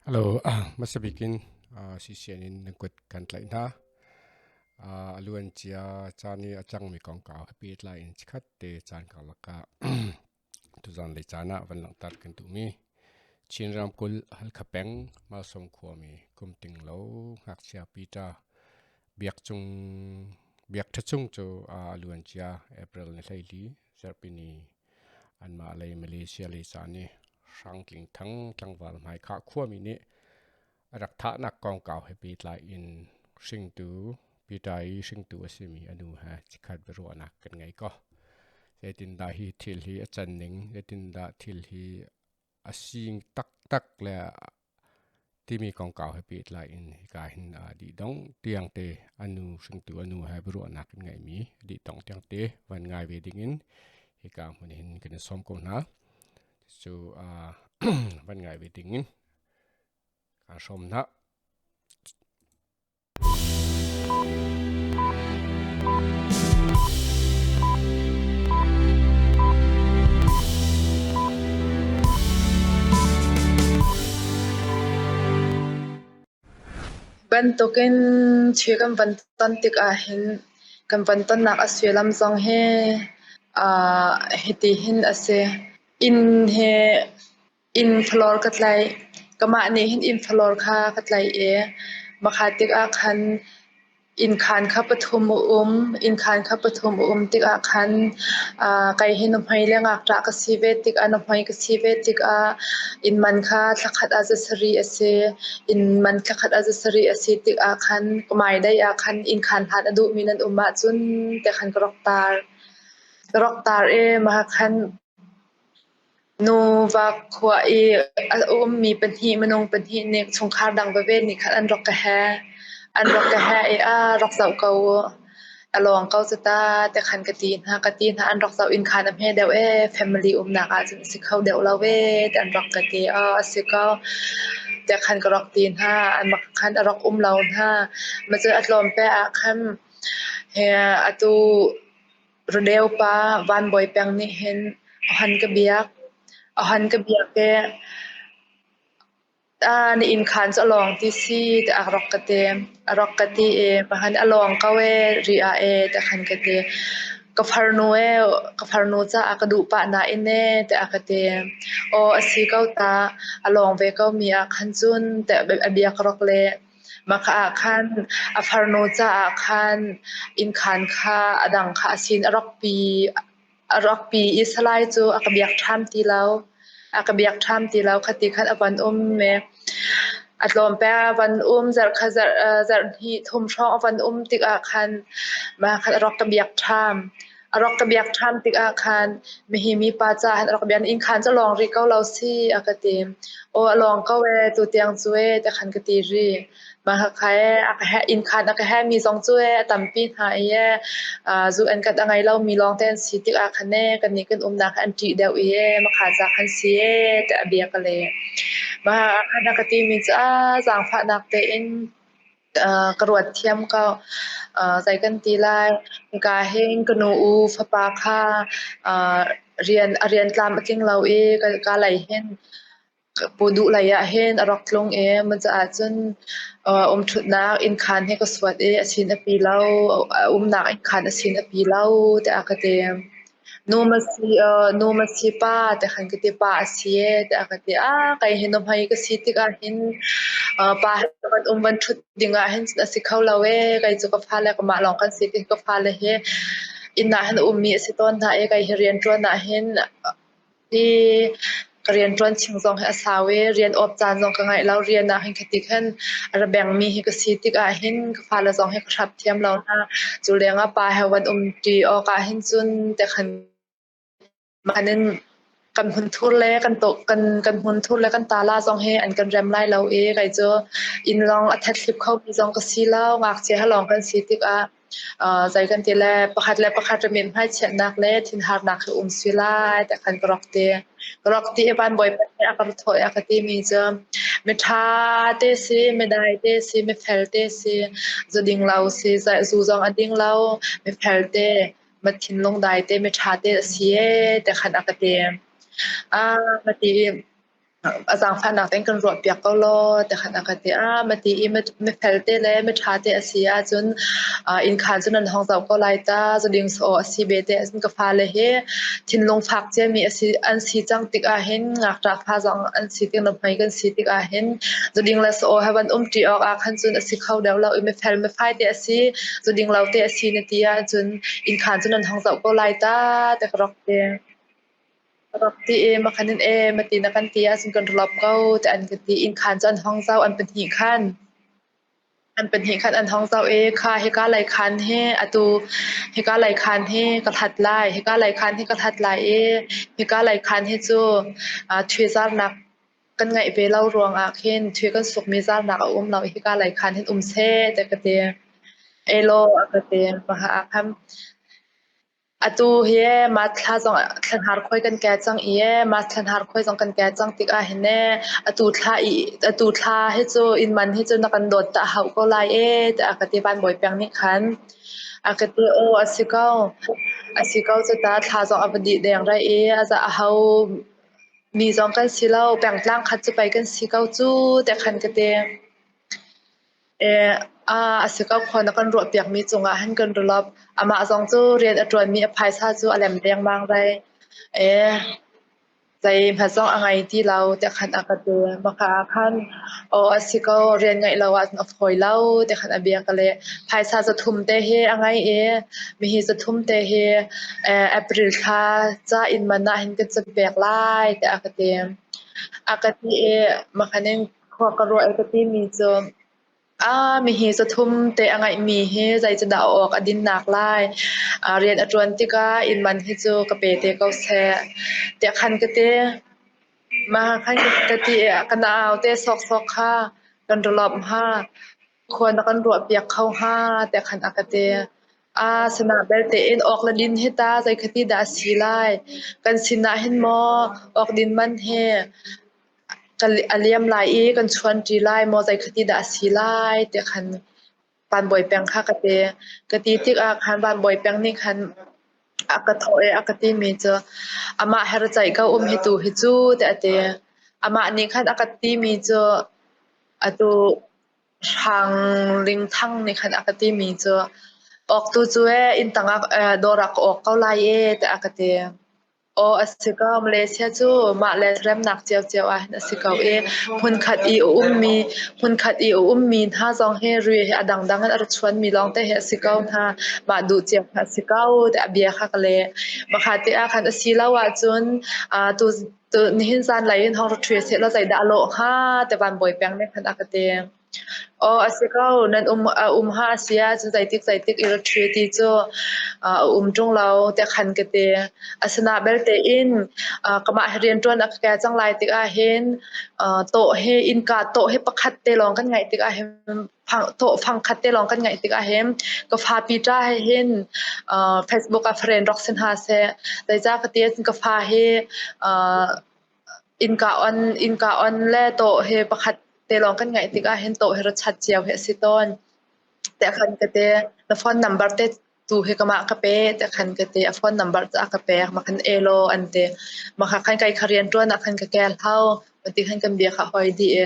Hello, hmasa bikin CCN in nan kut kan tlaih hna. A luan cia caan i a cangmi kongkau he pehtlai in chikkhat te caan karlak ah tuzan lei caan ah van langhter kan duhmi Chin ramkulh Halkha peng Malsawm khuami kum ting lo ngakchia Peter Biak Cung Biak Ṭha Cung cu a luan cia April ni 14 zarhpini Anmah lei Malaysia lei ca nih Hrangtling Thang tlangval hmaikhah khuami nih a rak thahnak kongkau he pehtlai in hringtu Peter i hringtu a simi a nu he chikkhat biaruahnak kan ngei ko. Zeitindah hi thil hi a can ning, zeitindah thil hi a sing taktak le timi kongkau he pehtlai in hika hin dih dong tiang te a nu hringtu a nu he biaruahnak kan ngeihmi dih dong tiang te van ngai ve ding in hika hmun hin kan i sawm ko hna. Cu van ngai ve ding in kaan hrawm hna. Bantukin thil kan van ton tikah hin kan van tonnak a sullam zong hi hiti hin a si. Inn hi Inn floor ka tlaih. Kamah nih hin inn floor kha ka tlaih i makha tikah khan innkhan kha pathum a um. Innkhan kha pathum a um tikah khan kei hi nuhmei le ngakṭah ka si ve tikah nuhmei ka si ve tikah inn man kha thlakhat ah zasarih a si. Inn man thlakhat ah zasarih a si tikah khan ka hmailei ah khan innkhan hlan a duhmi nan um ahcun tikhan ka rak tar. Ka rak tar i mah khan Nuva khua i a ummi pahnih minung pahnih nih chungkhar dang veve nih khan an rak ka he. An rak ka he i a rak zoh ko u. A lawng ko cu ta ti khan ka ti hna. Ka ti hna an rak zoh inn khan a hme deuh ee family umnak ahcun a si kho deuh lo ee ti an rak ka ti. Aw a si ko. Ti khan ka rak ti hna. An khan a rak um lo hna. Macun a tlawm pe ah khan he atu Rodeo pa Van Bawi Peng nih hin a hon ka biak. A hon ka biak i na inn khaan cu a lawng ti si tiah a rak ka ti. A rak ka ti i mahan a lawng ko ee ri ah ee tiah khan ka ti. Ka farnu ee ka farnu caah ka duh pah nain ee tiah a ka ti. Aw a si ko ta, a lawng ve ko mi ah khan cun tiah a bia ka rak leh. Mahka ah khan a farnu caah khan innkhan kha a dang kha a sin a rak pi i Salai cu a ka biak ṭham ti lo. A ka biak ṭham ti lo. Khati khan a van um i a tlawmpek a van um zarh kha zarh hnih thum hrawng a van um tikah khan mah khan a rak ka biak ṭham. A rak ka biak ṭhan tikah khan mihi mipa caah a rak biak. Inn khan cu lawng rih ko lo si a ka ti. Aw a lawng ko ee tutiang cu ee ti khan ka ti rih. Mah kha ee a ka inn khan a ka hemi zong cu ee a tampi hna i ee zu an kat a ngei lomi lawng te an si tikah khan ee kannih kan umnak an ṭih deuh i ee makha ca khan si ee tiah a bia ka leh. Mah khan a ka timi cu aa zaangfahnak tein Ka ruat thiam ko. Zei kan ti lai? Hika hin ka nu u fapa kha rian a rian tlam a tling lo i ka lei hin pu duh lei ah hin a rak tlung i mun caah cun umṭhutnak innkhaan hi ka suat i a sin a pi lo, a umnak innkhaan a sin a pi lo tiah a ka ti. Nu ma si nu ma si pa ti khan ka ti pa a si ee tiah ka ti. Ah kei hi nuhmei ka si tikah hin pa he van um van ṭhut ding ah hin a si kho lo ee. Kei cu ka fale kamah lawng kan si ti ka fale hi inn ah hin a ummi a si tawn hna i kei hi rianṭuan ah hin Hi ka rianṭuan ching zong hi a sau i rian awp caan zong ka ngeih lo. Rian ah hin khati khan a ra bengmi hi ka si tikah hin ka fale zong hi ka hrap thiam lo hna. Cu lengah pa he van umṭi awk ah hin cun tikhan in kan hmunthur le kan kan kan hmunthur le kan tala zong hi an kan rem lai lo i kei cu inn lawng a thethlip khomi zong ka si lo. Ngakchia he lawng kan si tikah Zei kan ti le pakhat le pakhat ramit hmaichiatnak le thinharnak hi um si lai ti khan ka rak ti. Ka rak ti i van Bawipa nih a ka thawh i a ka timi cu miṭha te si, midai te si, mifel te si, zu ding lo si, zu zong a ding lo, mifel te, ma thinlung dai te, miṭha te a si ee ti khan a ka ti. Ah, ka ti i. A zaangfahnak tein kan ruahpiak ko law ti khan a ka ti. Ah, ma ti i mifel te le miṭha te a si ahcun innkhaan cu nan hong zoh ko lai ta. Zuding saw a si ve te ahcun ka fale hi thinlung fak ciami a si, an si cang tik ahhin ngakṭah fa zong an si tik, nuhmei kan si tik ahhin zuding le saw he van umṭi awk ah khan cun a si kho deuh lo i mifel mifai te a si, zuding lo te a si na ti ahcun innkhaan cu nan hong zoh ko lai ta ti ka rak ti. Rak ti i makhan in e mati na kan ti ahcun kan ralop ko tiah an ka ti. Innkhaan cu an hong zoh an pahnih khan. An pahnih khan an hong zoh i kha hika lei khaan hi atu hika lei khaan hi ka hlat lai, hika lei khaan hi ka hlat lai i hika lei khaan hi cu ṭhuizarnak kan ngeih ve lo ruangah khin ṭhui kan sukmi zarnak a um lo i hika lei khaan hin um seh tiah ka ti. Elaw a ka ti. Maha ah khan Atu hi mah thla zong thlanhar khuai kan keh cang i mah thlanhar khuai zong kan keh cang tikah hin atu thla hi cu inn man hi cu na kan dawt ta a hauh ko lai ee tiah a ka ti. Van Bawi Peng nih khan a ka ti. Aw a si ko. A si ko cu ta thla zong a va dih deng rai i a ho mi zong kan si lo. Pengtlang khat cu pei kan si ko cu tiah khan ka ti. A si ko khua na kan ruahpiakmi cungah hin kan ralop. Amah zong cu rian a ṭuanmi a phaisa cu a lem dengmang dai. Zeihmanh zong a ngei ti lo tiah khan a ka ti. Maka ah khan aw a si ko rian ngeih lo ahcun a fawi lo tiah khan a bia ka leh. Phaisa zathum te hi a ngei i mihi zathum te hi April thla ca inn man ah hin kan cam pek lai tiah a ka ti. A ka ti i makhan in Khua ka ruah i ka timi cu mihi zathum te a ngeihmi hi zeicadah a awk a dinnak lai? Rian a ṭuan tikah inn man hi cu ka pe te ko seh tiah khan ka ti. Mah khan ka ti i ka nau te sawksawk kha kan ra lawmh hnga. Khua na kan ruahpiak kho hnga tiah khan a ka ti. Sinah belte in awk le din hi ta zeikhati dah a si lai? Kan sinah hin maw awk din man hi a liam lai i kan chuanṭi lai maw zeikhati dah a si lai tiah khan Vanbawi Peng kha ka ti. Ka ti tikah khan Vanbawi Peng nih khan a ka thawh i a ka timi cu amah he ra ceih ko um hi tu hi cu tiah a ti. Amah nih khan a ka timi cu atu Hrang Ling Thang nih khan a ka timi cu awktu cu ee inn tangah dawr ah ka awk ko lai ee tiah a ka ti. Aw a si ko. Malaysia cu mah le remnak ciocio ah hin a si ko i hmunkhat i a ummi hmunkhat i a ummi hna zong hi ri hi a dangdang in a ra chuanmi lawngte hi a si ko hna. Mah duh cio kha a si ko tiah bia kha ka leh. Mahka te ah khan a si lo ahcun tu tu nihin zanlei in hong ra ṭhui sehlaw zeidah a lawh hnga ti Van Bawi Peng nih khan a ka ti. Aw a si ko. Nan um a um ha a si ahcun zeitik zeitik i ra ṭhi ti cu a um ṭung lo tiah khan ka ti. Asinain belte in kamah hi rianṭuan a ka ke cang lai tikah hin tawh hi innka tawh hi pakhat te lawng kan ngeih tikah hin tawh fang khat te lawng kan ngeih tikah hin ka fa Peter he hin Facebook ah friend rak si hna seh. Zeicah ka ti ahcun ka fa hi Innka on le tawh hi pakhat te lawng kan ngeih tikah hin tawh hi ra chat cio hi a si tawn. Tiah khan ka ti. Na phone number te tu hi kamah ka pe tiah khan ka ti. A phone number cu a ka pek. Mah khan elaw an ti. Mah kha khan kai kha rian ṭuan ah khan ka kel hau. Ti khan kan bia kha hoi dih i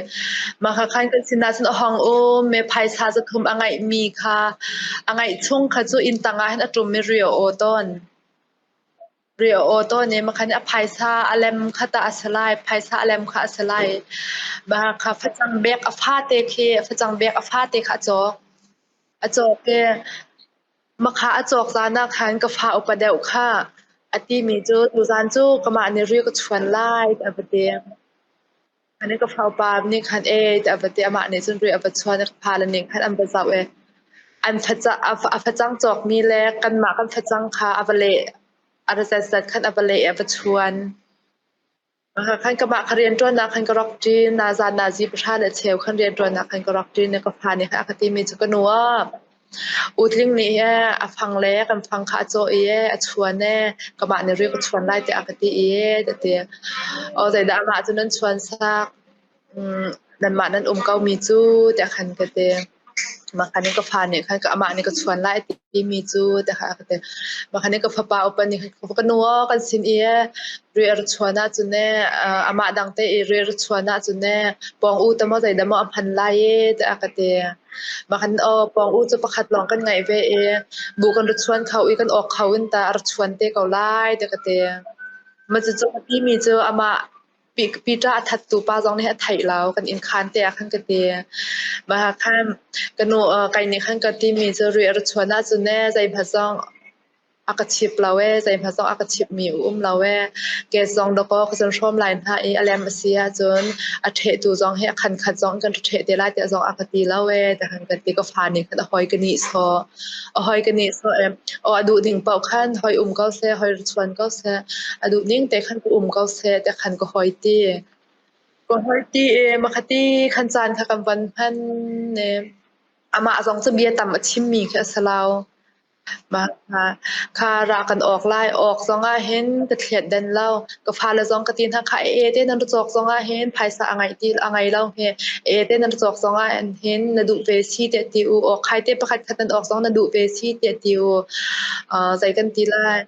mah kha khan kan sinah cun a hong um me phaisa zathum a ngeihmi kha a ngeih chung kha cu inn tang ah hin a ṭum i ri a aw tawn. Ri a aw tawn i makhan a phaisa a lem kha tah a si lai, phaisa a lem kha a si lai. Mah kha facang bek a fate khi facang bek a fate kha a cawk. A cawk i makha a cawk zan ah khan ka fa upa deuh kha a timi cu tuzan cu kamah nih ri ka chuan lai tiah a va ti. Ani ka fapa nih khan ee tiah a va ti. Amah nih cun ri a va chuan i ka fale nih khan an va zoh i an a facang cawkmi le kanmah kan facang kha a va leh a ra zetzat khan a va leh i a va chuan. Khan kamah kha rianṭuannak khan ka rak ṭin. Nazan nazi pahra le cheu khan rianṭuannak khan ka rak ṭin i ka fa nih khan a ka timi cu ka nu ah Utling nih a fang le kan fang kha a cawh i a chuan ee, kamah nih ri ka chuan lai tiah a ka ti i a ti. Aw zeidah amah cu nan chuan sak, nanmah nan um komi cu tiah khan ka ti. Mah nih ka fa nih khan amah nih ka chuan lai a timi cu ti kha a ka ti. Mah nih ka fapa upa nih khan ka nu aw kan sin i ri a ra chuan ahcun ee amah dang te i ri a ra chuan ahcun ee pawng u te maw zeidah maw a hman lai ee tiah a ka ti. Mah khan aw pawng u cu pakhat lawng kan ngeih ve i bu kan ra chuan kho i kan awk kho in ta a ra chuan te ko lai tiah ka ti. Mah cucu a timi cu amah Peter a thattu pa zong nih a theih lo. Kan inn khaan te ah khan ka ti. Mah khan ka nu kai nih khan ka timi cu ri a ra chuan ahcun ee zeihmanh zong a ka chip lo ee, zeihmanh zong a ka chipmi a um lo ee. Gas zong dakaw ka cun hrawm lai hna i a lem a si ahcun a ṭhehtu zong hi a khan khat zong kan ṭheh te lai tiah zong a ka ti lo ee. Ti khan ka ti. Ka fa nih khan a hoi ka nihsawh. A hoi ka nihsawh ee. Aw a duh ding paoh khan hoi um ko seh, hoi chuan ko seh. A duh ning te khan ka um ko seh ti khan ka hoi ti. Ka hoi ti i makhati khan caan kha kan van hman i amah zong cu bia tam a chimmi khi a si lo. Mah kha ra kan awk lai. Awk zong ah hin ka thliat den lo. Ka fale zong ka ti hna kha e te nan ra cawk zong ah hin phaisa a ngeih ti a ngei lo hi e te nan ra cawk zong ah hin na duh ve si tiah ti u. Awk khai te pakhat khat nan awk zong na duh ve si tiah ti u. Zei kan ti lai.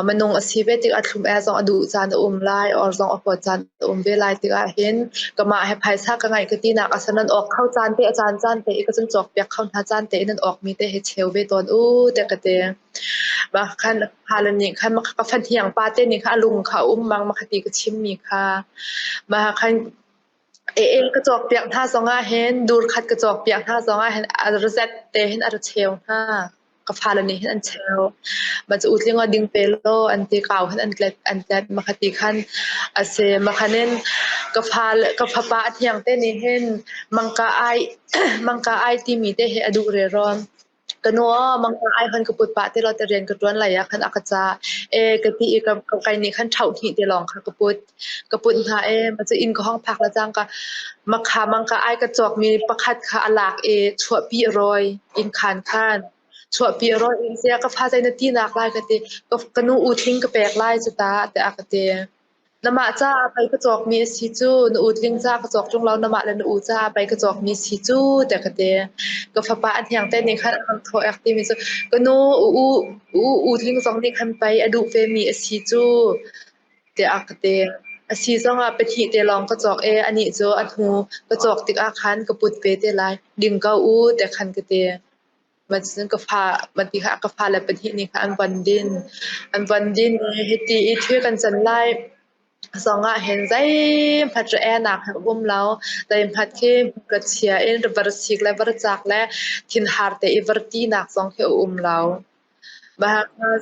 Minung a si ve tikah thlum e zong a duh caan a um lai, or zong a huat caan a um ve lai tikah hin kamah he phaisa ka ngeih ka tinak a nan awk kho caan te a caan caan te i ka cun cawk piak kho hna caan te i nan awk mi te he cheu ve tawn u te ka ti. Mah khan fale nih khan ka fahniang pa te nih khan a lung kha a um mang ma ti ka chim mi kha. Mah khan e ka cawk piak hna zongah hin dur khat ka cawk piak hna zongah hin a zet te hin a ra cheu hna. Ka fale nih hin an cheu. Mah cu utling aw ding pe law an ti kau hin an tlet an tlet makhati khan a si. Makhan in ka fale ka fapa a thiang te nih hin mangka ai mangka ai timi te hi a duh re rawn. Ka nu aw mangka ai hon ka put pah te law te rian ka ṭuan lai ah khan a ka ca. E ka ti i ka kai nih khan ṭhauh hnih te lawng kha ka put. Ka put hna e ma cu inn ka hong phak le cangka makha mangka ai ka cawkmi pakhat kha a lak i chuahpi a rawi inn khan khan chuahpi a rawi in sia ka fa zei na ti nak lai ka ti ka nu utling ka pek lai cu ta tiah ka ti. Namah caah pei ka cawkmi a si cu na utling ca ka cawk ṭung lo namah le na u caah pei ka cawkmi si cu tiah ka ti. Ka fapa a hniang te nih khan a kan thawh ek timi cu ka nu u u utling zong nih khan pei a duh ve mi a si cu tiah ka ti. A si zongah pahnih te lawng ka cawk i anih cu a hnu ka cawk tikah khan ka put ve te lai. Ding ko u tiah khan ka ti. Cun ka fa ti kha ka fale pahnih nih khan an van din. An van din i hiti i thil kan can lai zongah hin zeihmanh ra enak he um lo. Zeihmanh khi ka chia in var sik le var cak le thinhar te i var tinak zong khi a um lo.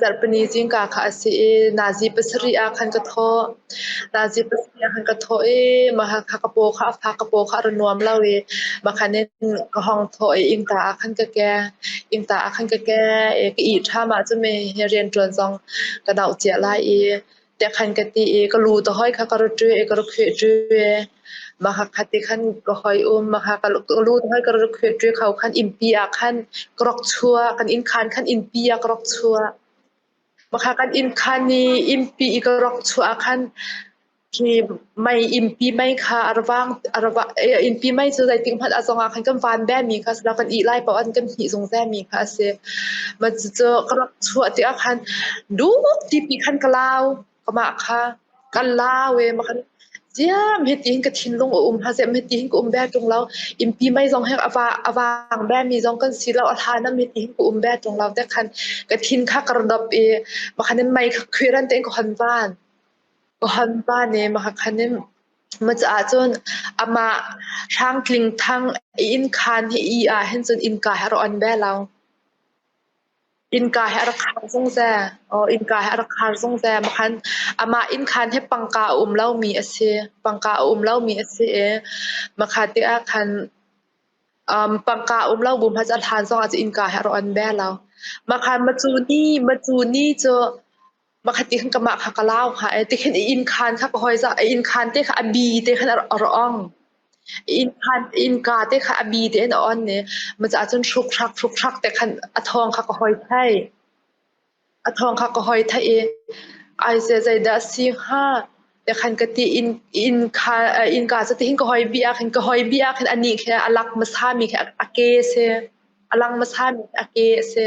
Zarhpini zingka kha a si i nazi pasarih ah khan ka thawh. Nazi pasarih ah khan ka thawh i mah kha ka paw kha a fak, ka paw kha a ra nuam lo i mah khan in ka hong thawh i innka ah khan ka ke. Innka ah khan ka ke i ka ih ṭham ahcun mi hi rianṭuan zong ka doh cia lai i tiah khan ka ti i ka lu te hoi kha ka ra ṭu i ka ra khueh ṭu i mah kha ti khan ka hoi um. Mah kha ka lu te hoi ka ra khueh ṭu kho khan innpi ah khan ka rak chuah. Kan innkhan khan innpi ah ka rak chuah. Mah kha kan innkhan i innpi i ka rak chuah ah khan khi mei innpi mei kha a ra vang a ra innpi mei cu zeitik hmanh ah zong ah khan kan van bemi kha si lo kan ih lai paoh ah kan hnih zungzal mi kha a si. Mah cucu ka rak chuah tikah khan duk tipi khan ka lau. Kamah kha ka lau i mah khan ciam hiti hin ka thinlung a um hnga hiti hin ka um bia ṭung lo. Innpi mei zong hi a va a vang bemi zong kan si lo. A hlan ah hiti hin ka um bia ṭung lo. Te khan ka thin kha ka ra dop i mah khan in mei kha khuiran tein ka hon van. Ka hon van i mah khan in Ma caah cun amah Hrangtling Thang innkhaan hi i ah hin cun innka he a rak on ve lo. Innka he a rak khar zungzal. Aw, innka he a rak khar zungzal. Makhan amah innkhaan hi pangka a um lomi a si. Pangka a um lomi a si i makha tikah khan pangka a um lo bu hmanh cu a hlan zongah cu innka he a rak on ve lo. Makhan macu ni cu Makhat ti khan kamah kha ka lau hnga i tikhin i innkhaan kha ka hawi a innkhaan te kha a bi te khan a ra ong. Innkhaan innka te kha a bi te in a on i ma caah cun hruk hrak hruk hrak te khan a thawng kha ka hoi thei. A thawng kha ka hoi thei i ai ze zeidah a si hnga te khan ka ti inn innka innka cu tihin ka hoi bih ah khan ka hoi bih ah khan anih khi a lak hmasa mi khi a ke si. A lang hmasa mi a ke a si.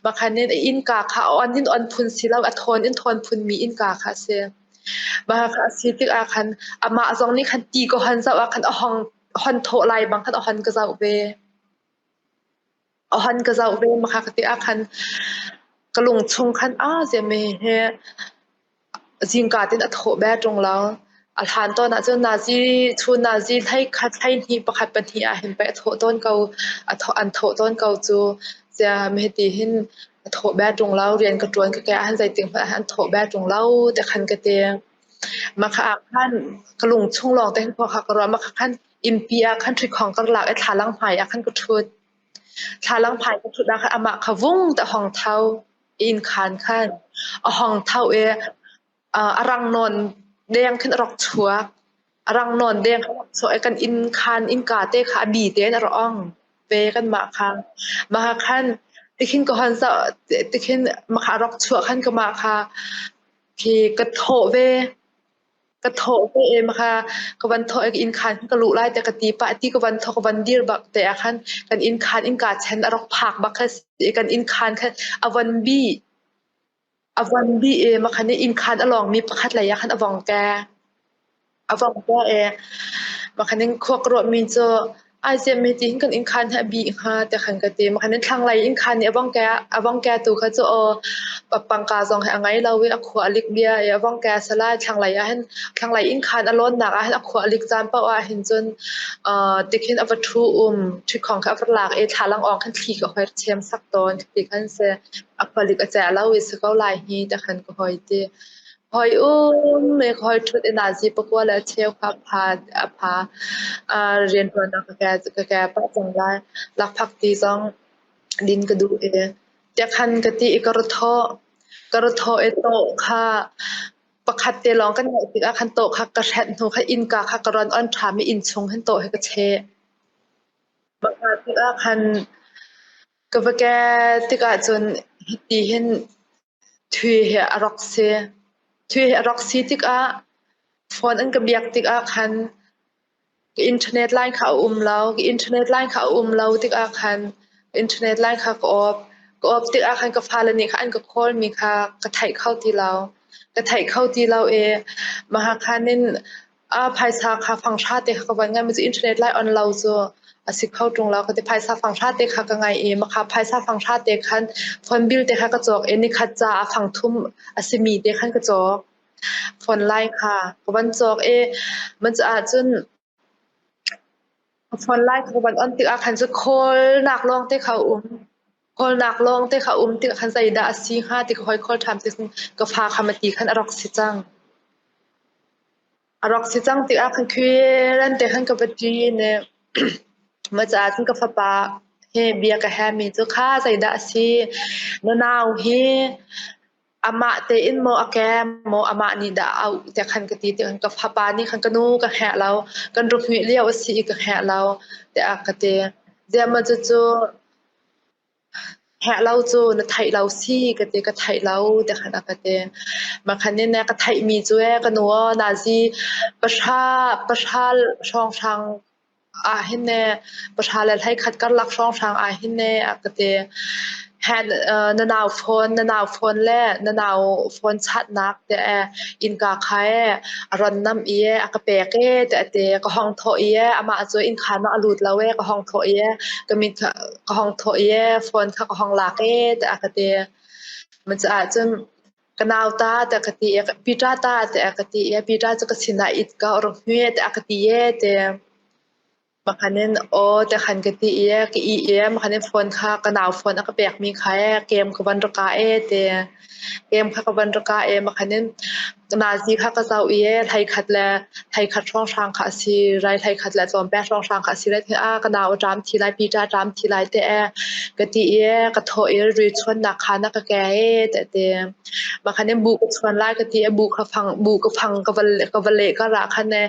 Makhan in innka kha a on in on phun si lo, a thawn in thawn phun mi innka kha a si. Mah kha a si tikah khan amah zong nih khan ti ka hon zoh ah khan a hong hon thawh lai bang khan a hon ka zoh ve. A hon ka zoh ve mah kha ti ah khan ka lung chung khan a ziami hi zingka tin a thawh be ṭung lo. A hlan tawn ahcun nazi chun nazi hlei khat hlei hnih pakhat pahnih ah hin pei a thawh tawn ko a thawh an thawh tawn ko cu. Cia hiti hin a thawh be ṭung lo rian ka ṭuan ka ke ah hin zeitik hmanh ah an thawh be ṭung lo ti khan ka ti. Mah kha ah khan ka lung chung lawng te hin khua kha ka ruah. Mah kha khan innpi ah khan ṭhikhong ka lak i thlalang hmai ah khan ka ṭhut. Thlalang hmai ka ṭhut ah khan amah kha vung te a hong tho. Inn khan khan a hong tho i a rang nawn deng khin a rak chuak. A rang nawn deng khin a rak chuak i kan inn khan innka te kha a bi tein a ra ong ve kanmah kha. Mah khan tikhin ka hon zoh tikhin mah kha a rak chuah khan kamah kha khi ka thawh ve. Ka thawh ve i mah kha ka van thawh i inn khan ka luh lai tiah ka ti pah. Ti ka van thawh ka van dir bak te ah khan kan inn khan innka chen a rak phak bak kha si i kan inn khan khan a van bih. A van bih i mah khan inn khan a lawngmi pakhat lei ah khan a vong ke. A vong ke i mah khan in khua ka ruahmi cu ai ciammi ti hin kan inn khan hi a bih hnga tiah khan ka ti. Mah khan in thlanglei inn khan nih a vong ke a vong ke tu kha cu aw pangka zong hi a ngei lo i a khua a lik bia i a vong ke a si lai. Thlanglei ah hin thlanglei inn khan a lawnnak ah hin a khua a lik caan paoh ah hin cun tikhin a va ṭhu um ṭhikhong kha a va lak i thlalang awng khan thli ka hoi chem sak tawn ti khan si. A khualik a ceh lo i si ko lai hi ti khan ka hoi ti. Hoi um i hoi ṭhut i nazi pakua le cheu kha pha a pha. Rianṭuannak ka ke pah cang lai. Lakphak ti zong din ka duh i tiakhan ka ti i ka ra thawh. Ka ra thawh i tawh kha pakhat te lawng kan ngeih tikah khan tawh kha ka hrenh hnu kha innka kha ka ron on ṭham i inn chung hin tawh hi ka cheh. Mah tikah khan Ka va ke tikah cun hiti hin thui hi a rak si. Thui hi a rak si tikah phone an ka biak tikah khan ka internet line kha a um lo. Ka internet line kha a um lo tikah khan internet line kha ka off. Ka off tikah khan ka fale nih khan an ka call mi kha ka theih kho ti lo. Ka theih kho ti lo i mah khan in A phaisa kha fanghra te kha ka van ngai mi cu internet lai on lo cu a si kho ṭung lo ka ti. Phaisa fanghra te kha ka ngai i makha phaisa fanghra te khan phone bill te kha ka cawk i nikhat ca ah fangthum a simi te khan ka cawk. Phone line kha ka van cawk i man caah cun phone line ka van on tikah khan cu call nak lawng te kha a um. Call nak lawng te kha a um tikah khan zeidah a si hnga ti ka hoi call ṭhan ti ka fa kha mati khan a rak si cang. A rak si cang tikah khan khuiren te khan ka va ṭin i mah caah cun ka fapa he bia ka hemi cu kha zeidah a si? Na nau hi amah tein maw a kem maw amah nih dah a auh tiah khan ka ti tikah ka fapa nih khan ka nu ka hngalh lo, kan ruhmuih lio a si i ka hngalh lo tiah a ka ti. Ziahmah cucu Herh lo cu na theih lo si ka ti, ka theih lo ti khan a ka ti. Mah khan nih ka theihmi cu ee ka nu aw nazi pahra pahra hrawnghrang ah hin ne pahra le hleikhat karlak hrawnghrang ah hin ne a ka ti. Hen na nau phone na nau phone le na nau phone chatnak te ee innka kha ee a ron nam i ee a ka pek ee tiah a ti. Ka hong thawh i ee amah cu innkhaan ah a lut lo ee ka hong thawh i ee ka mit kha ka hong thawh i ee phone kha ka hong lak ee tiah a ka ti. Mah caah cun ka nau ta tiah ka ti i Peter ta tiah ka ti i Peter cu ka sinah it ka rak hme tiah a ka ti ee ti. Makhan in aw tiah khan ka ti i ka ih i makhan in phone kha ka nau phone a ka pekmi kha ee game ka van rak kah ee ti. Game kha ka van rak kah ee makhan in nazi kha ka zoh i hleikhat le hleikhat hrawnghrang kha a si rai hleikhat le tlawmpek hrawnghrang kha a si lai ah ka nau a ṭam thi lai Peter a ṭam thi lai te ka ti i ka thawh i ri chuannak kha na ka ke e te ti makhan in bu ka chuan lai ka ti i bu ka fang bu ka fang ka va ka va leh ka ra khan e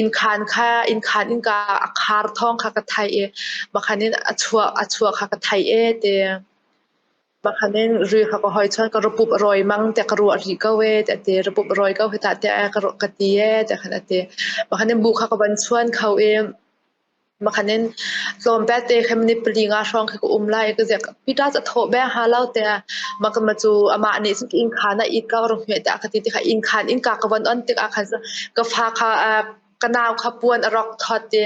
inn khan kha inn khan in ka a khar thawng kha ka thai i makhan in a chuah kha ka thai e te. Makhan in ri kha ka hoi chuan ka rapup a rawi mang tiah ka ruah rih ko ee tiah a ti. Rapup a rawi ko hi tah tiah ka ti ee tiah khan a ti. Makhan in bu kha ka van chuan kho i Makhan in tlawmpal te khan minute pali nga hrawng khi ka um lai i ka ziak Peter cu a thawh beng ha lo tiah maka ma cu amah nih cun inn khaan ah it ka rung hmeh tiah a ka ti tikah inn khaan innka ka von on tikah khan ka fa kha ka nau kha puan a rak thawt i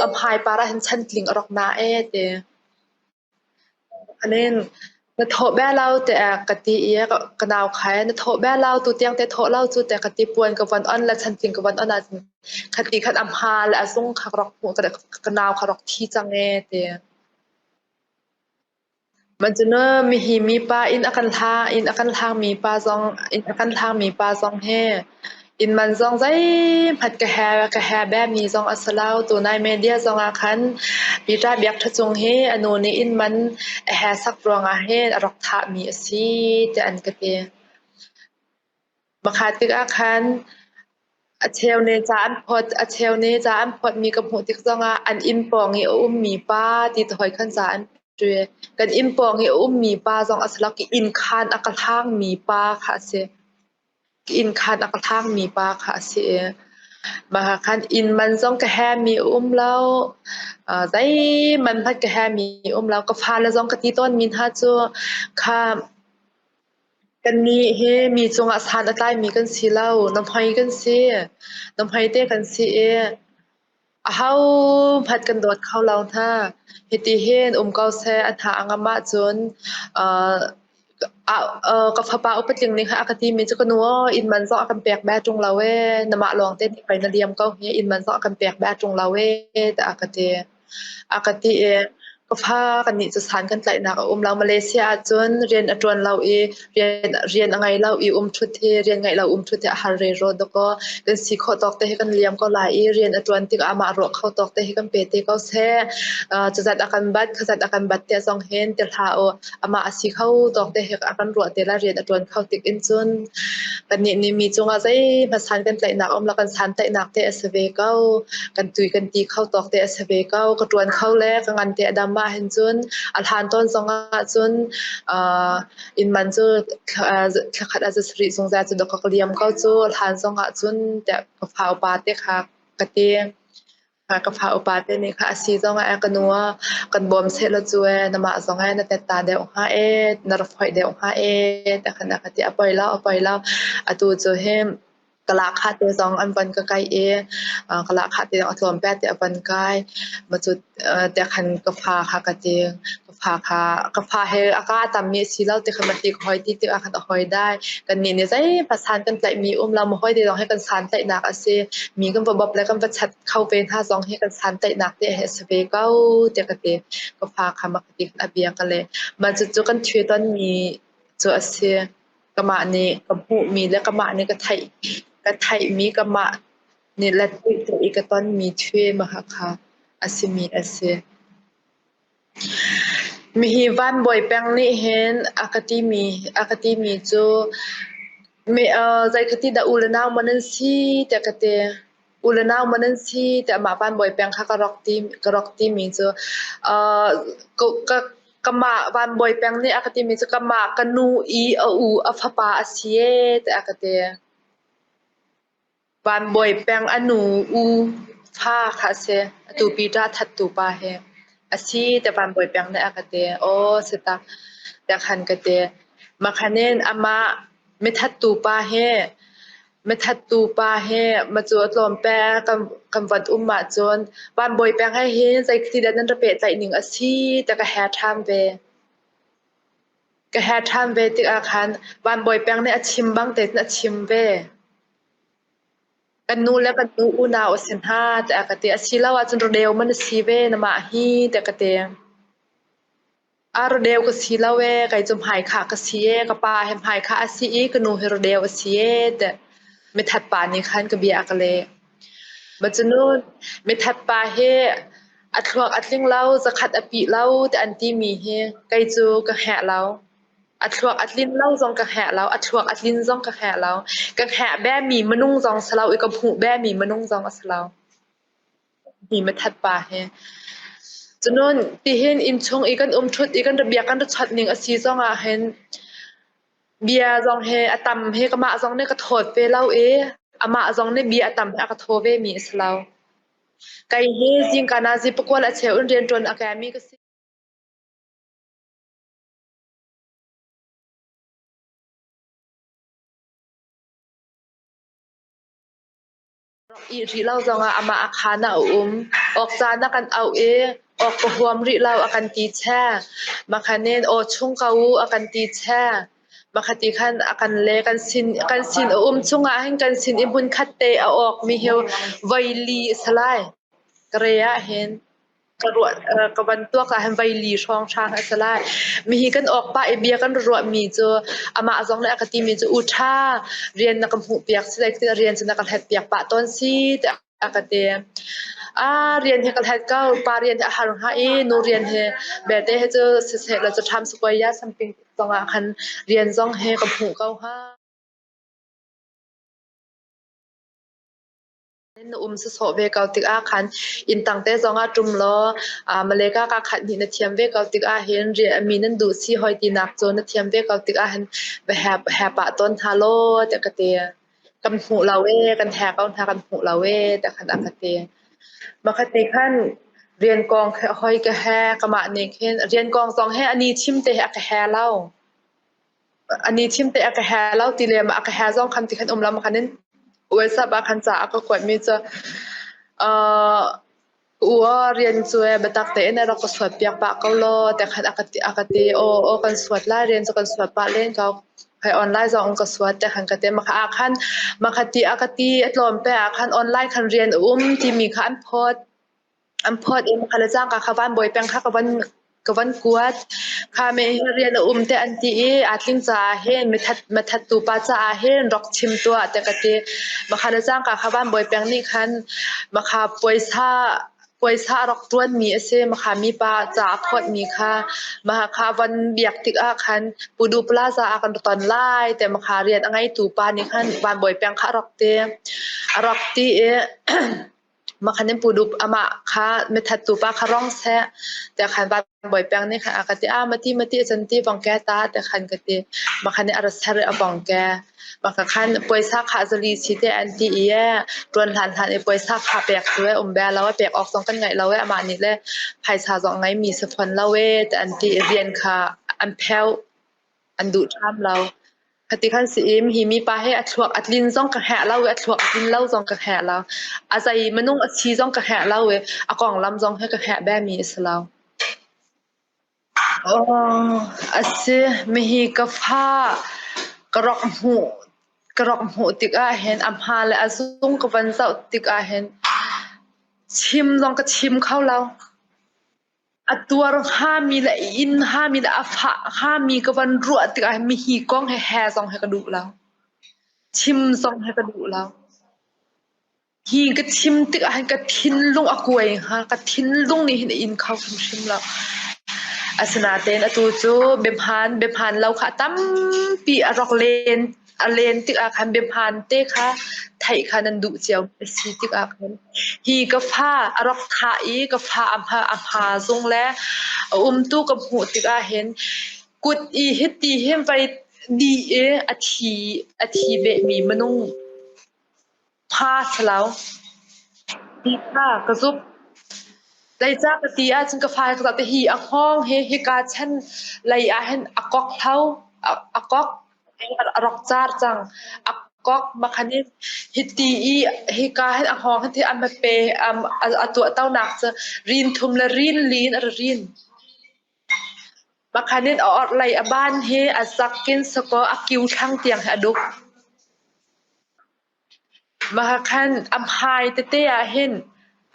a hmai par ah hin chantling a rak na ee ti. Anin na thawh bia lo tiah ka ti i ka nau kha na thawh bia lo tutiang te thawh lo cu tiah ka ti. Puan ka von on le chantling ka von on ahcun khati khan a hma le a zung kha ka rak hmuh, ka nau kha rak thi cang ee ti. Macun mihi mi pa inn a kan hla inn a kan hlangmi pa zong inn a kan hlangmi pa zong hi Inn man zong zeihmanh ka he bemi zong a si lo. Tunai media zong ah khan Peter Biak Ṭha Cung hi a nu nih inn man a he sak ruangah hin a rak thahmi a si tiah an ka ti. Makha tikah khan a cheu nih ca an phawt, a cheu nih ca an phawtmi ka hmuh tik zongah an inn pawng i a ummi pa ti te hoi khan ca an ṭi. Kan inn pawng i a ummi pa zong a si lo, ka inn khaan a ka hlangmi pa kha a si. Inn khan a ka hlangmi pa kha a si i mah ah khan inn man zong ka hemi a um lo. Zeihmanh hmanh ka hemi a um lo. Ka fale zong ka ti tawnmi hna cu kha kannih hi mi cungah san a tlaimi kan si lo. Nuhmei kan si. Nuhmei te kan si i ahohmanh kan dawt kho lo hna. Hiti hin um ko seh a hna a ngam ahcun ka fapa upatling nih khan a ka timi cu ka nu aw inn man zong a kan pek bia ṭung lo ee, namah lawng te nih pei na liam ko hi, inn man zong a kan pek bia ṭung lo ee tiah a ka ti. A ka ti i ka fa kannih cu san kan tlaihnak a um lo. Malaysia ahcun rian a ṭuan lo i rian a ngei lo i um ṭhut hi rian ngeih lo um ṭhut hi a har rero dawkaw kan si khawh tawk te hi kan liam ko lai i rian a ṭuan tikah amah ruah kho tawk te hi kan pe te ko seh. Cuzat a kan bat, khazat a kan bat tiah zong hin ti hlah u. Amah a si kho tawk te hi a kan ruah te lai, rian a ṭuan kho tik in cun kannih nih mi cungah zeihmanh san kan tlaihnak a um lo, kan san tlaihnak te a si ve ko. Kan tui kan ti kho tawk te a si ve ko. Ka ṭuan kho le ka ngan te a dam ahhin cun a hlan tawn zongah cun inn man cu thlakhat ah zasarih zungzal cu dawk ka liam ko cu a hlan zongah cun tiah ka fa upa te kha ka ti. Ka fa upa te nih kha a si zongah ka nu kan bawm sehlaw cu ee namah zong ee na tetta deuh hnga ee na ra foih deuh hnga ee ti khan a ka ti. A poi lo, a poi lo. Atu cu hi ka lahkhah te zong an von ka kaih i ka lahkhah te zong a tlawm pek tiah a von kai. Mah cu tiah khan ka fa kha ka ti. Ka fa kha ka fa he a ka a tammi a si lo ti kha ma ti ka hoi ti tikah khan a hoi dai. Kannih nih zeihmanh san kan tlaihmi um lo, ma hoi te zong hi kan san tlaihnak a si. Mi kan va bawp le kan va chat kho ve hna zong hi kan san tlaihnak te hi a si ve ko tiah ka ti. Ka fa kha ma ka ti khan a bia ka leh. Mah cucu kan thil tonmi cu a si. Kamah nih ka hmuhmi le kamah nih ka theihmi kamah nih let i ka tonmi thil mahakha a simi a si. Mihi Van Bawi Peng nih hin a ka timi cu zeikhati dah u le nau maw nan si tiah ka ti. U le nau maw nan si tiah mah Van Bawi Peng kha ka rak timi cu kamah Van Bawi Peng nih a ka timi cu kamah ka nu i a u a fapa a si ee tiah a ka ti. Van Bawi Peng a nu u fa kha a si. Atu Peter thattu pa hi a si tiah Van Bawi Peng nih a ka ti. Aw si tak tiah khan ka ti. Makhan in amah mithattu pa hi mithattu pa hi macu a tlawm pek kan van um ahcun Van Bawi Peng he hin zeiti dah nan ra pehtlaih ning a si tiah ka her ṭhan ve. Ka her ṭhan ve tikah khan Van Bawi Peng nih a chim bang tein a chim ve. Kan nu le kan nu unau a si hna tiah ka ti. Asiloah cun rodeu man a si ve namah hi tiah ka ti. A rodeu ka si lo ee, kei cu hmaikhah ka si ee, ka pa hi hmaikhah a si i ka nu hi rodeu a si ee tiah mithat pa nih khan ka bia a ka leh. Macunun mithat pa hi a thluak a tling lo, zakhat a pih lo tiah an timi hi kei cu ka hngalh lo. A thluak a tlin lo zong ka hngalh lo, a thluak a tlin zong ka hngalh lo. Ka hngalh bemi minung zong si lo i ka hmuh bemi minung zong a si lo. Hi mithat pa hi. Cunun tihin innchung i kan um ṭhut i kan ra bia kan ra chawnh ning a si zong ah hin bia zong hi a tam hi kamah zong nih ka thawt ve lo i amah zong nih bia a tam hi a ka thaw ve mi a si lo. Kei hi zingka nazi pakua le a cheu in rianṭuan a kaimi ka si. Ih rih lo zongah amah a khaan ah a um. Awk caan a kan auh i awk ka huam rih lo a kan ti che. Makhan in aw chung ko u a kan ti che. Makhati khan a kan le kan sin kan sin a um chungah hin kan sin i hmun khat te a awk mi hi voi li a si lai. Ka re ah hin ka ruah ka van tuak ah hin voi li hrawnghrang a si lai. Mihi kan awk pah i bia kan ruah mi cu amah zong nih a ka ti mi cu u ṭha rian na ka hmuh piak si rian cu na ka hlet piak pah tawn si tiah a ka ti. Ah rian hi ka hlet ko pa rian hi a har hnga i nu rian hi belte hi cu siseh law cu ṭham sikuai ya something zong ah khan rian zong hi ka hmuh ko hnga. Na um sawsawh ve ko tikah khan inntang te zongah ṭum law Malay ka khat hnih na thiam ve ko tikah hin mi nan duh si hoi tinak cu na thiam ve ko tikah hin va he pah tawn hna law tiah ka ti. Kan hmuh lo ee, kan he ko hna kan hmuh lo ee tiah khan a ka ti. Makhat ni khan rian kong hoi ka he kamah nih khin rian kong zong he ani chim te he a ka he lo. Ani thim te a ka he lo ti le a ka he zong khan ti khan um lo khan in WhatsApp ah khan ca a ka kuat mi cu ua rian cu e biatak tein a rak ka suat piak pah ko law te khan a ka ti aw aw kan suat lai rian cu kan suat pah len ko hai online zong ka suat te khan ka ti maka ah khan maka ti a ka ti a tlawm pe ah khan online khan rian a um timi kha an phawt. An phawt i kha le cangka kha van bawi peng kha ka van kuat. Kha me hi rian a um te an ti i aa tling caah hin mithat mithattu pa caah hin rak chim tuah te ka ti. Makha le cangka kha van bawi peng nih khan makha puaisa puaisa a rak ṭuanmi a si. Makha mipa ca a phawtmi kha makha kha van biak tikah khan Pudu Plaza ah kan ra ton lai te makha rian a ngeitu pa nih khan van bawi peng kha a rak ti. A rak ti i Makhan in pudup amah kha mithattu pa kha rong seh tiah khan van bawi peng nih khan a ka ti a mati mati a can ti vong ke ta tiah khan ka ti. Makhan nih a ra ser i a vong ke. Maka khan puaisa kha zali si te an ti i e ṭuan hlan hlan i puaisa kha pek cu e um bia lo e pek awk zong kan ngaih lo e amah nih le phaisa zong ngei mi si fawn lo e tiah an ti i rian kha an pheu an duh ṭham lo. Khati khan si im hi mipa hi a thluak a tlin zong ka hngalh lo i a thluak a tlin lo zong ka hngalh lo. A zei minung a si zong ka hngalh lo i a konglam zong hi ka hngalh bemi a si lo. Oh, a si. Mihi ka fa ka rak hmuh ka rak hmuh tikah hin a hma le a zung ka van zoh tikah hin chim zong ka chim kho lo. A tuar hngami le a inn hngami le a fah hngami ka van ruah tikah hin mihi kong he he zong he ka duh lo. Chim zong he ka duh lo. Hi ka chim tikah hin ka thinlung a kuai hnga. Ka thinlung nih hin a in kho hrimhrim lo. Asinain atu cu biahmaan biahmaan lo kha tampi a rak len a len tikah khan biahmaan te kha theih kha nan duh cio a si tikah khan hi ka fa a rak thah i ka fa a hma zung le a umtu ka hmuh tikah hin kut i hiti hin vai di i a thi behmi minung pha si lo. Ti kha ka zumh. Zeicah ka ti ahcun ka fa ka hi a hngawng hi hika chan lei ah hin a kok hlo, a kok a rak car cang. A kok makhan in hiti i hika hin a hngawng hin a pe a tuahtonak cu rin thum le rin li in a ra rin. Makhan in a orhlei a ban hi a zak in sakaw a kiu thlang tiang hi a duk. Mah khan a hmai tete ah hin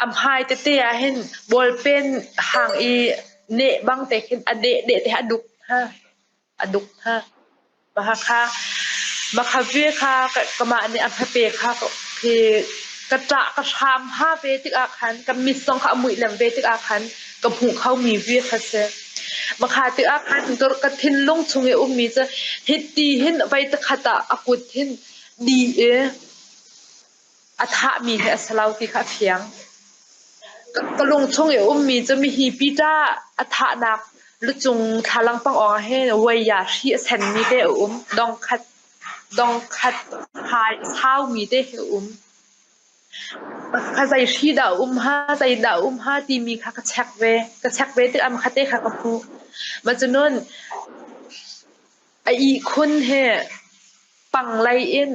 a hmai tete ah hin ballpen hang i neh bang te khin a deh deh te a duk ha a duk ha. Mah kha mah ve kha kamah nih a hmape kha khi ka ṭah ka hram ha ve tikah khan ka mit zong kha a muih lem ve tikah khan ka hmuh kho mi ve kha si. Mah tikah khan ka thinlung chung i ummi cu hiti hin voi takhat ah a kut hin Di i a thahmi hi a si lo ti kha a fiang. Ka lungchung i a ummi cu mihi Peter a thahnak lucung thlalang pangawng ah hin vuaia hri a senmi te a um. Dongkhat, dongkhat hai saumi te hi a um. Kha zei hri dah a um hnga, zei dah a um hnga timi kha ka check ve. Ka check ve tikah hmakhatte kha ka hmuh. Mah cunun a ihkhun hi pang lei in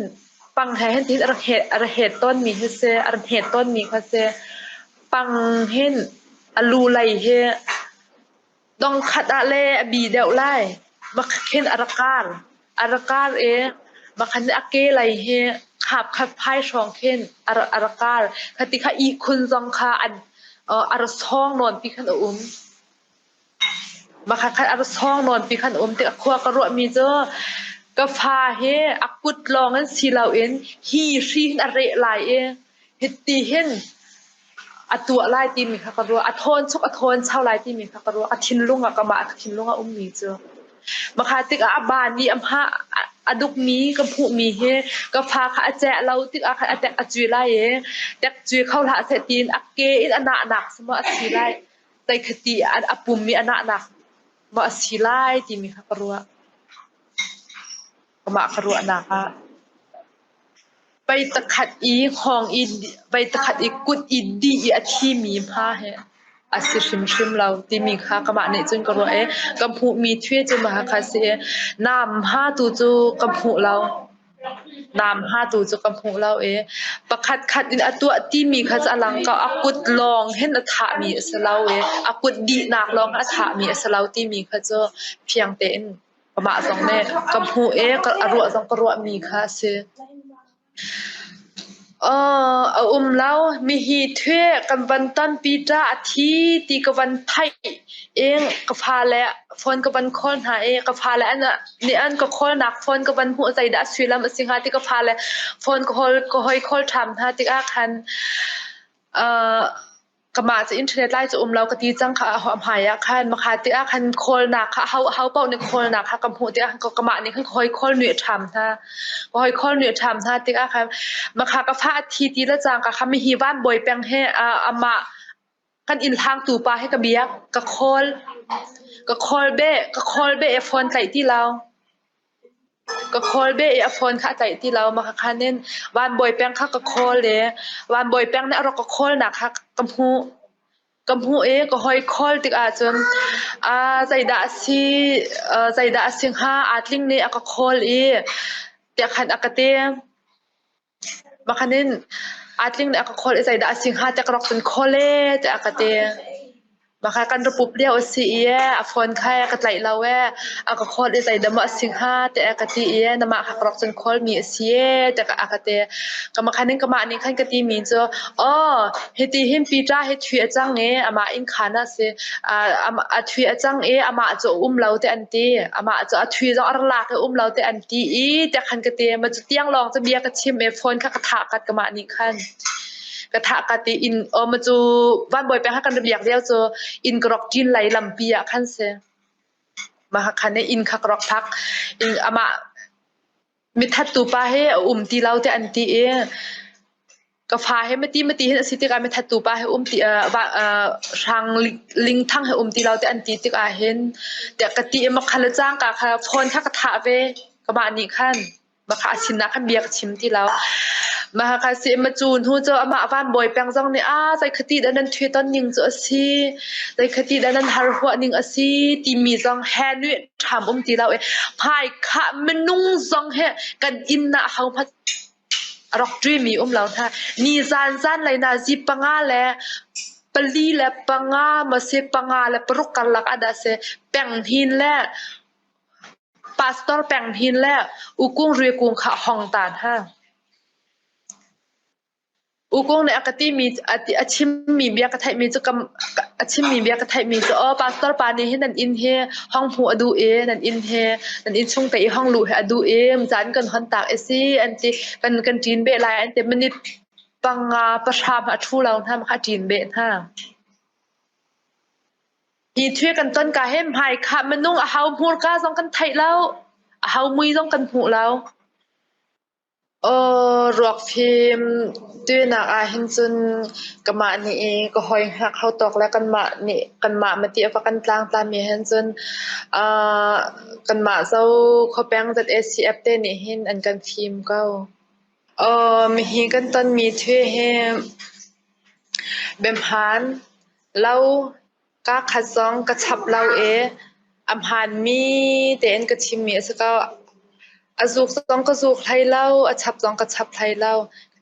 pang he hin tihin a rak het tawnmi hi si, a rak hnet tawnmi kha si. Pang hin a lu lei hi dongkhat ah le a bi deuh lai. Khin a rak kar. A rak kar i makhan a ke lei hi khap khat phai hrawng khin a rak kar. Khati kha ihkhun zong kha a ra sawng nawn pi khan a um. Makhat khat a ra sawng nawn pi khan a um tikah khua ka ruahmi cu ka fa hi a kut lawng in si loin hi hri hin a reh lai i hiti hin a tuah lai timi kha ka ruah. A thawn chuk a thawn chau lai timi kha ka ruah. A thinlung ah kamah a thinlung ah ummi cu. Makha tikah a ba nih a hma a dukmi ka hmuhmi hi ka fa kha a ceh lo tikah khan a tek a cui lai i tek cui kho hlah seh tiin a ke in a nahnak maw a si lai teikhati a pum i a nahnak maw a si lai timi kha ka ruah. Amah ka ruahnak ah. Pei takhat i hngawng i pei takhat i kut i dih i a thimi hma hi a si hrimhrim lo timi kha kamah nih cun ka ruah i ka hmuhmi thil cu mah kha si i nam hma tu cu ka hmuh lo. Nam hma tu cu ka hmuh lo i pakhat khat in a tuah timi kha cu a lang ko. A kut lawng hin a thahmi a si lo i a kut dihnak lawng a thahmi a si lo timi kha cu fiang tein Amah zong nih ka hmuh i a ruah zong ka ruahmi kha a si. A um lo. Mihi thwe kan van tonpi ṭa a thi ti ka van theih i ka fale phone ka van call hna i ka fale an nih an ka call nak phone ka van hmuh zeidah a sullam a si hnga ti ka fale phone ka hol ka hoi call ṭham hna tikah khan Kamah cu internet lai cu um lo ka ti cang kha a hmai ah khan makha ti ah khan khawlnak kha ho ho paoh nih khawlnak kha ka hmuh tikah kamah nih khan ka hoi khawl nuih ṭham hna. Ka hoi khawl nuih ṭham hna tikah khan makha ka fa a thi ti le cangka kha mihi van bawi peng he amah kan inn hlangtu pa he ka biak ka khawl ka khawl beh ka khawl beh i phone tlaih ti lo. Ka khawl beh i a phone kha a tlaih ti lo. Mah khan in vanbawi peng kha ka khawl i vanbawi peng nih a rak ka khawlnak kha ka hmuh. Ka hmuh i ka hoi khawl tikah cun zeidah a si, zeidah a si hnga aa tling nih a ka khawl i tiah khan a ka ti. Mah khan in aa tling nih a ka khawl i zeidah a si hnga tiah ka rak cun khawl ee tiah a ka ti. Mah kha kan rak pup lio a si i a phone kha ka tlaih lo ee, a ka khawl i zeidah maw a si hnga tiah a ka ti i namah kha ka rak cun khawlmi a si ee tiah a ka ti. Ka mah khan in kamah nih khan ka timi cu aw hiti hin Peter hi thui a cang i amah inn khaan ah a si. A thui a cang i amah cu a um lo tiah an ti. Amah cu a thui zong a ra lak i um lo tiah an ti i tiah khan ka ti. Mah cu tiang lawng cu bia ka chim i phone kha ka thah kat kamah nih khan. Ka thah kat i inn aw ma cu vanbawi peng kha kan ra biak lio cu inn ka rak ṭin lai lampi ah khan si. Mah khan inn kha ka rak phak. Inn amah mithattu pa hi a um ti lo tiah an ti i ka fa he mati mati hin a si tikah mithattu pa he um ti hrang lingthang he um ti lo tiah an ti tikah hin tiah ka ti i makha le cangka kha phone kha ka thah ve ka mah nih khan Makha a sinah khan bia ka chim ti lo. Mahakha si ma cu hnu cu amah van bawi peng zong nih a zei khati dah nan thwe ton ning cu a si zei khati dah nan har huah ning a si timi zong he nuih ṭham um ti lo i hmai khah minung zong he kan inn ah ho hmanh a rak ṭuimi um lo hna. Ni zan zan lei na zi panga le pali le panga ma si panga le paruk karlak ah dah si peng hin le Pastor peng hin le ukung rikung kha hong ta hna. Ukung nih a ka timi a chimmi bia ka theihmi cu a chimmi bia ka theihmi cu aw pastor pa nih hin nan inn hi hong hmuh a duh i nan inn hi nan inn chung te i hong luh hi a duh i caan kan hon tak i si an ti kan kan ṭin beh lai an ti minute panga pahra a ṭhu lo hna kha a ṭin beh hna. Hi thil kan ton ka hin hmaikhah minung a ho hmurka zong kan theih lo, a ho mui zong kan hmuh lo. Aw ruakfim tuinak ah hin cun kamah nih i ka hoi hngak ho tawk le kanmah nih kanmah mati a va kan tlangtlami hin cun kanmah zo khuapeng ZACF te nih hin an kan fim ko. Mihi kan tonmi thil hi biahmaan lo kaa khat zong ka chap lo i a hmaanmi tein ka chimmi a si ko. A zuk zong ka zuk hlei lo, a chap zong ka chap hlei lo.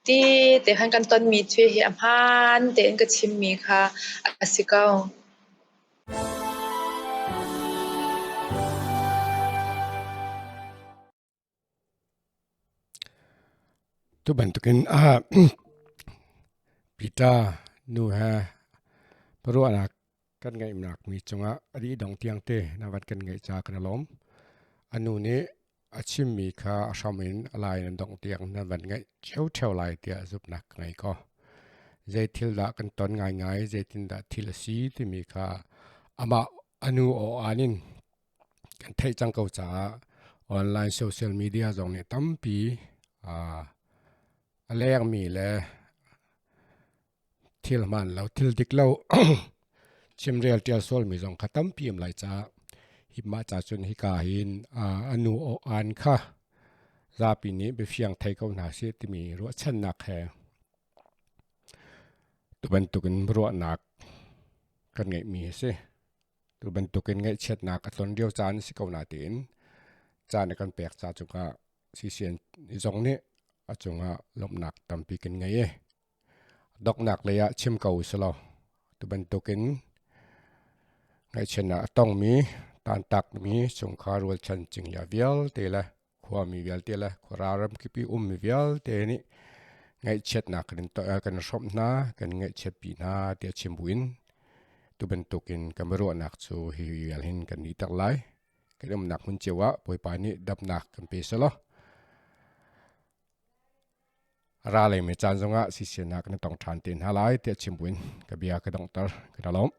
Ti te khan kan tonmi thil hi a hmaan tein ka chimmi kha a si ko. Tu bantukin Peter nu he ruahnak kan ngeihnak mi cungah a dih dong tiang te na van kan ngeih ca kan i lawm. A nu nih a chimmi kha a hram in a lai in dongh tiang nan van ngaih ṭhiuṭheo lai tiah zumhnak ka ngei ko. Zei thil dah kan ton ngaingai, zeitindah thil a si timi kha amah a nu aw aan in kan theih cang ko caah online social media zong nih tampi a lengmi le thil hmaan lo thil dik lo chimrel ṭial sualmi zong kha tampi um lai caah hi mah ca cun hika hin a nu aw aan kha zapi nih biafiang thei ko hna seh timi ruahchannak he tu bantukin ruahnak kan ngeihmi a si. Tu bantukin ngaihchiatnak a tlon lio caan a si ko natein caan a kan pek ca cungah CCN zong nih a cungah lawmhnak tampi kan ngei i Donghnak lei ah chim ko usih tu bantukin ngaihchiatnak a tongmi, tantakmi chungkhar rualchan cingla vialte le khuami vialte le khuara ramkip i ummi vialte nih ngaihchiatnak kan hrawmh hna, kan ngaihchiatpi hna tiah chim buin tu bantukin kan biaruahnak cu hi vial hin kan dih tak lai. Kan umnak hmun cio ah Bawipa nih damnak kan pe selaw Ra leimi caan zongah sisinak na tong ṭhan te hna lai tiah chim buin ka bia ka donghter. Ka lawm.